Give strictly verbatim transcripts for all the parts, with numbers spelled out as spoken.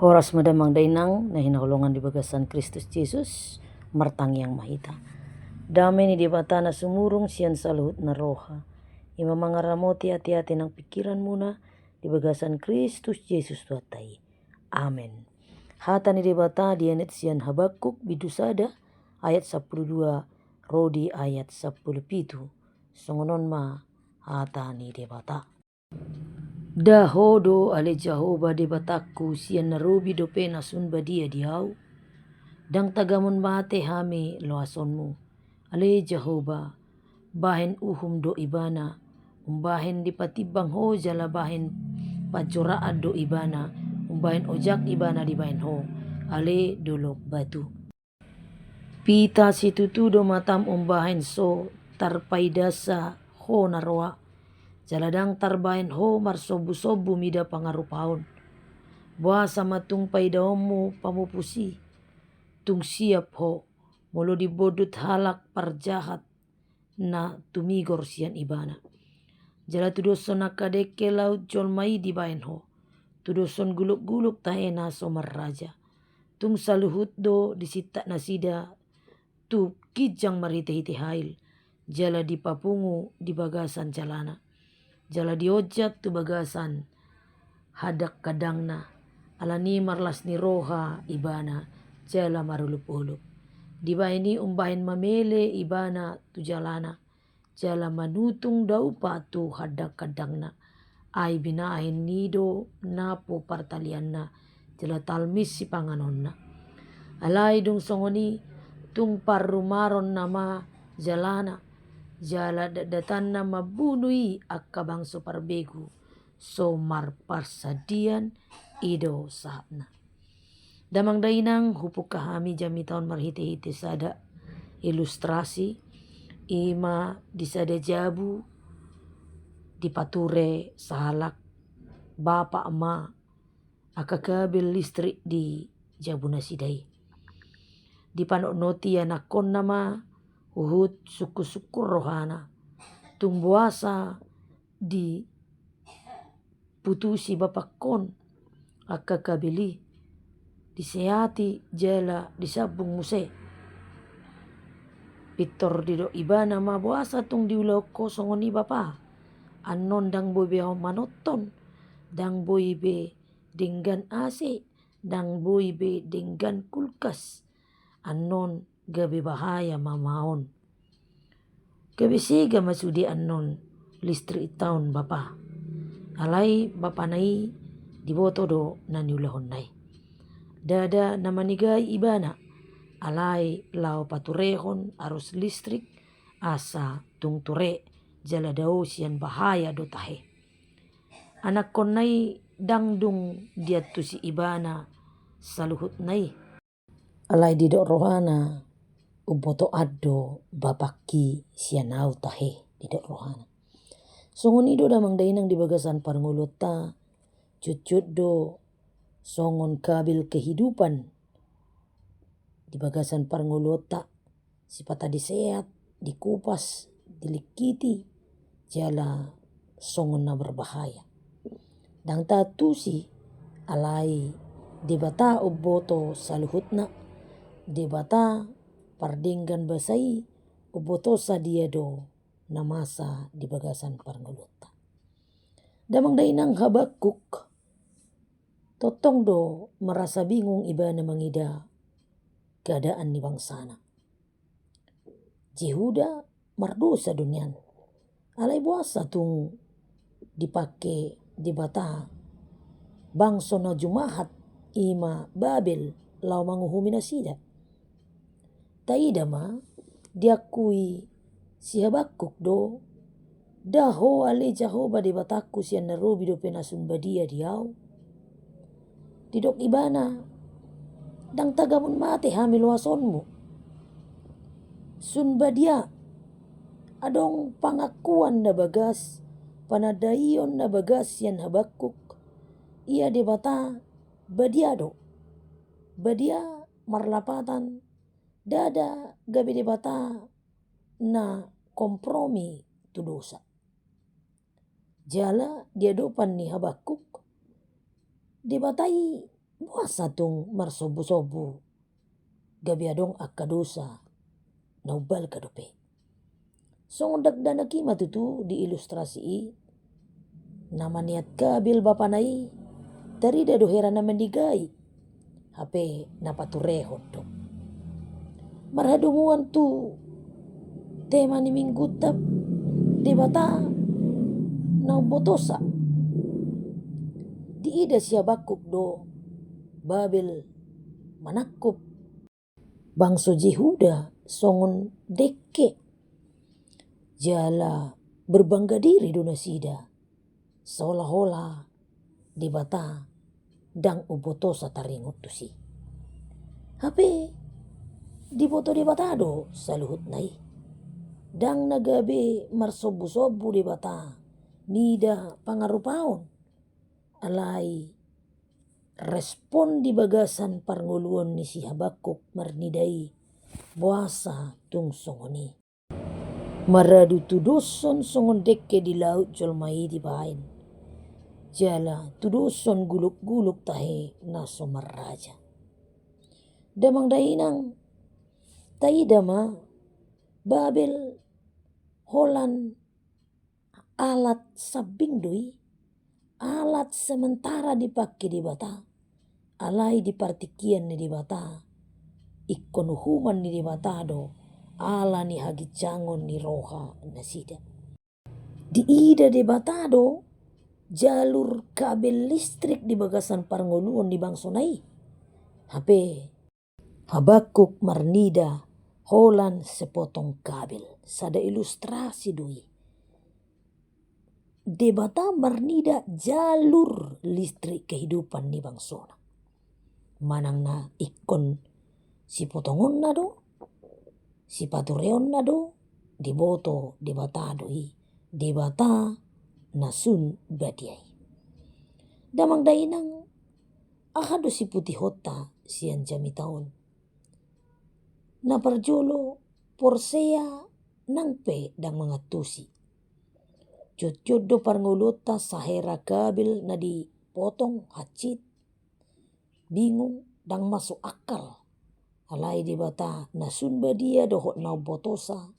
Horas ma damang dainang na hinaholongan di bagasan Kristus Jesus, martangiang ma hita. Dame ni Debata na sumurung sian saluhut na roha, i ma mangaramoti ateate nang pingkiranmuna di bagasan Kristus Jesus Tuhanta i. Amen. Hata ni Debata dienet sian Habakuk bindu sada ayat sampulu dua ro di ayat sampulu pitu. Songon on ma hata ni Debata. Nda Ho do ale Jahowa Debatangku sian na robi dope na sun badia di ahu? Ndang tagamon mate hami loasonmu. Ale Jahowa, bahen uhum do ibana, umbahen dipatimbang Ho jala bahen panjoraan do ibana, umbahen ojak ibana dibahen Ho, ale dolok batu. Pita situtu do matam umbahen so tarpaidasa Ho na roa, jala ndang tarbahen Ho marsombusombu mida pangarupaon. Boasa ma tung paidaonmu pamupus i? Tung siap Ho, molo dibondut halak parjahat na tumigor sian ibana. Jala tudoshon angka dengke laut jolma i dibahen Ho, tudoshon gulukguluk tahe na so marraja. Tung saluhut do disintak nasida tu ginjang marhitehite hail, jala dipapungu di bagasan jalana, jala dionjat tu bagasan handanghandangna, alani marlas ni roha ibana jala marolopolop. Dibahen i umbahen mamele ibana tu jalana, jala manutung daupa tu handanghandangna. Ai binahen ni i do napu partalianna, jala talmis sipanganonna. Alai dung songon i, tung parrumaronna ma jalana, jala datdatanna mambunu i angka bangso parbegu so marparsandian. I do sahatna. Damang dainang, hupungka hami jamita on marhitehite sada ilustrasi, i ma di sada jabu dipature sahalak bapa ma angka kabel listrik di jabu nasida i. Dipanotnoti anakkonna ma huhut sungkunsungkun rohana, tung boasa diputusi bapangkon angka kabel i, diseati jala disambung muse. Pintor didok ibana ma, boasa tung diulahon ho songon i bapa? Annon ndang boi be ahu manonton, ndang boi be denggan A C, ndang boi be denggan kulkas. Annon gabe bahaya ma on. Gabe sega ma sude annon listrik i taon bapa. Alai bapana i diboto do na niulahonna i. Ndada na manegai ibana, alai laho paturehon arus listrik asa tung ture jala dao sian bahaya do tahe. Anakkonna i ndang dung diantusi ibana saluhutna i. Alai didok rohana, umboto an do bapangki sian ahu tahe, didok rohana. Songon i do damang dainang di bagasan parngoluonta, jotjot do songon kabel kehidupan di bagasan parngoluonta, sipata diseat, dikupas, dilingkiti, jala songon na marbahaya. Ndang taantusi, alai Debata umboto saluhutna, Debata pardenggan basa i umboto sadia do na masa di bagasan parngoluonta. Damang dainang, Habakuk tongtong do merasa bingung ibana mangida keadaan ni bangsana. Jehuda mardosa do nian. Alai boasa tung dipake Debata bangso na jumahat, i ma Babel, laho manguhumi nasida? Taida ma, diakui si Habakuk do, "Nda Ho ale Jahowa Debatangku sian na robi dope na sun badia di ahu." Didok ibana, "Ndang tagamon mate hami loasonmu." Sun badia, adong pangakuan na bagas, panandaion na bagas sian Habakuk. Ia Debata badia do. Badia marlapatan ndada gabe Debata na kompromi tu dosa. Jala di adopan ni Habakuk, Debata i Boasa tung marsombu-sombu, gabe adong angka dosa na umbalga dope. Songon dakdanak i ma tutu di ilustrasi i, na maniat Kabil bapana i, tarida do hera na manigai, hape na paturehon do. Marhadomuan tu tema ni minggunta, Debata na umbotosa. Diida si Habakuk do Babel manangkup bangso Jehuda songon dengke. Jala berbangga diri do nasida, seolah-olah Debata ndang umbotosa taringot tusi. Hape diboto Debata do saluhutna i. Ndang na gabe marsombu-sombu Debata mida pangarupaon. Alai respon di bagasan parngoluon ni si Habakuk marnida i, boasa tung songon i. Maradu tudoshon songon dengke di laut jolma i dibaen. Jala tudoshon guluk-guluk tahe na so marraja. Damang dainang, taida ma, Babel holan alat sambing do i, alat sementara dipake Debata, alai di partingkian ni Debata, ingkon uhuman ni Debata do, ala ni haginjangon ni roha nasida. Diida Debata do jalur kabel listrik di bagasan parngoluon ni bangsona i. Hape Habakuk marnida holan sepotong kabel, sada ilustrasi do i. Debata marnida jalur listrik kehidupan ni bangsona. Manang na ingkon sipotongonna do, sipatureonna do, diboto Debata do i, Debata na sun badia i. Damang dainang, aha do siputihonta sian jamita on? Na parjolo, porsea nang pe ndang mangantusi. Jotjot do parngoluonta sahera kabel na dipotong hansit, bingung, ndang masuk akal. Alai Debata na sun badia dohot na umbotosa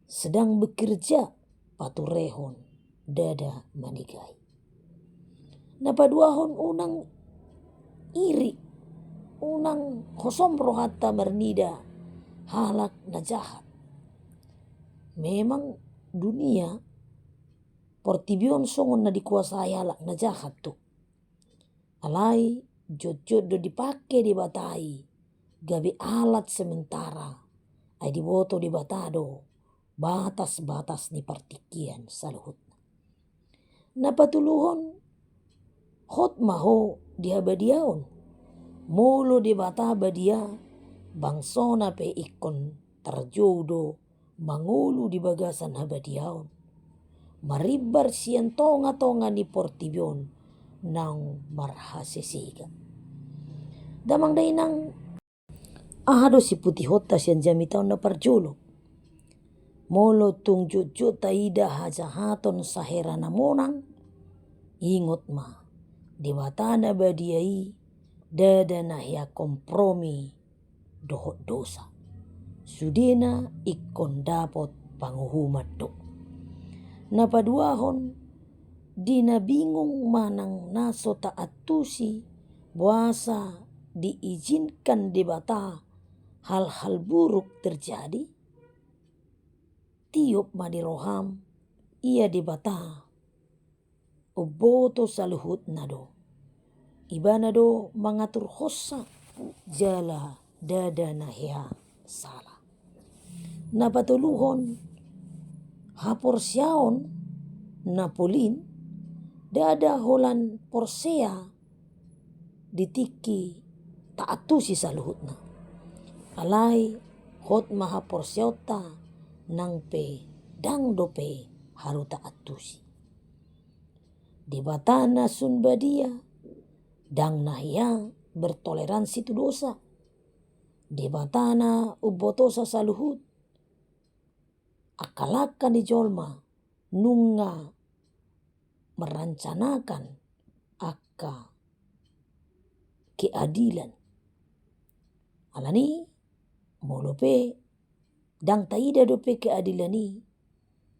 sedang bekerja paturehon ndada manigai. Na paduahon, unang iri, unang hosom rohanta marnida halak na jahat. Memang dunia portibi on songon na dikuasai halak na jahat do. Alai jotjot do dipake Debata i gabe alat sementara, ai diboto Debata do batas-batas ni partingkian saluhutna. Na patoluhon, hot ma ho di habadiaon. Molo Debata badia, bangsona pe ingkon tarjou do mangolu di bagasan habadiaon, marimbar sian tonga-tonga ni portibi on naung marhasesega. Damang dainang, aha do siputihonta sian jamita on? Na parjolo, molo tung jotjot taida hajahaton sahera na monang, ingot ma, Debata na badia i ndada na hea kompromi dohot dosa. Sudena ingkon dapot panguhuman do. Na paduahon, di na bingung manang na so taantusi boasa diizinkan Debata hal-hal buruk terjadi, tiop ma di roham, ia Debata umboto saluhutna do. Ibana do mangaturhonsa jala ndada na hea sala. Na patoluhon, haporseaon na polin ndada holan porsea di tingki taantusi saluhutna. Alai hot ma haporseaonta nang pe ndang dope haru taantusi. Debata na sun badia, ndang na hea bertoleransi tu dosa. Debata na umbotosa saluhut, angka langka ni jolma nunga merancanakan angka keadilan. Alani, molo pe ndang taida dope keadilan i,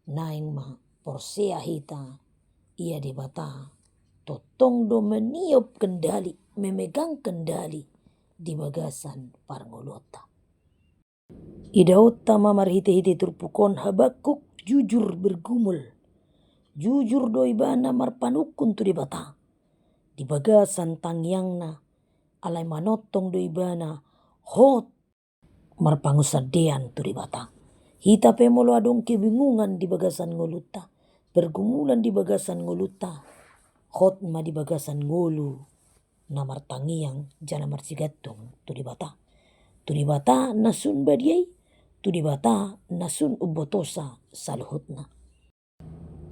naeng ma porsea hita ia Debata tongtong do maniop kendali, memegang kendali di bagasan parngoluonta. Idaonta ma marhitehite turpuk on Habakuk jujur bergumul. Jujur do ibana marpanungkun tu Debata di bagasan tangiangna, alai manongtong do ibana hot marpangunsandean tu Debata. Hita pe molo adong kebingungan di bagasan ngolunta, pergumulan di bagasan ngolunta, hot ma di bagasan ngolu na martangiang jala marsigantung tu Debata. Tu Debata na sun badia i, tu Debata na sun umbotosa saluhutna.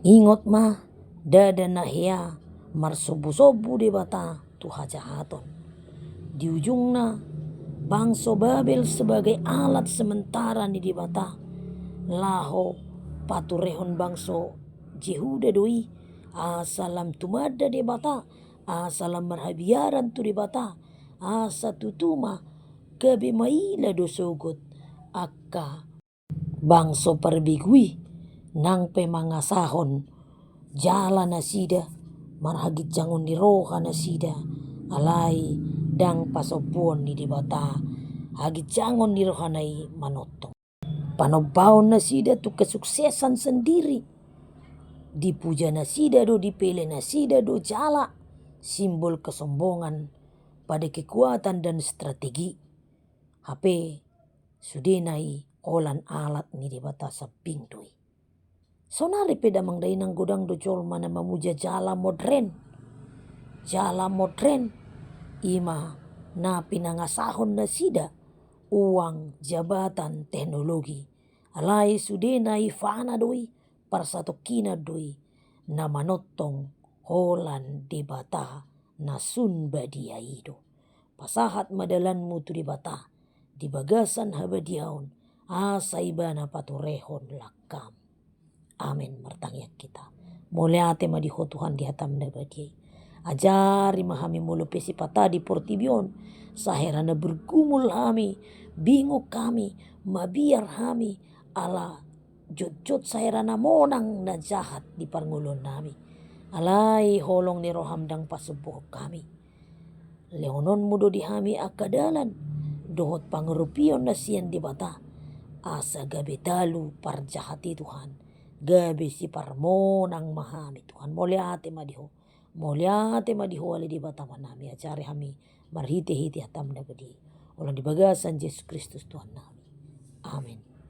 Ingot ma, ndada na hea marsombusombu Debata tu hajahaton. Di ujungna, bangso Babel sebagai alat sementara ni Debata laho paturehon bangso Jehuda do i, asa lam tumanda Debata, asa lam marhabiaran tu Debata, asa tutu ma gabe maila do sogot angka bangso parbegu i, nang pe mangasahon jala nasida, marhaginjangon ni roha nasida, alai ndang pasombuon ni Debata haginjangon ni rohana i manongtong. Panombaon nasida tu kesuksesan sendiri. Dipuja nasida do, dipele nasida do jala simbol kesombongan pada kekuatan dan strategi. Hape sudena i holan alat ni Debata sambing do i. Saonari pe damang dainang godang do jolma na mamuja jala modern. Jala modern i ma na pinangasahon nasida uang, jabatan, teknologi. Alai sudena i fana do i, parsatongkinan do i, na manongtong holan Debata na sun badia i do. Pasahat ma dalanmu tu Debata di bagasan habadiaon, asa ibana paturehon langkam. Amen. Martangiang hita. Mauliate ma di Ho Tuhan di hataM na badia i. Ajari ma hami molo pe sipata di portibi on, sahera na bergumul hami, bingung hami, mabiar hami, ala jotjot sahera na monang na jahat di parngoluonnami. Alai holong ni rohaM ndang pasombuhon hami. LehononMu do di hami angka dalan dohot pangurupion na sian Debata, asa gabe talu parjahat i Tuhan, gabe siparmonang ma hami Tuhan. Mauliate ma di Ho. Mauliate ma di Ho ale Debata Amanami, ajari hami marhitehite hataM na badia i. Holan di bagasan Jesus Kristus Tuhannami. Amen.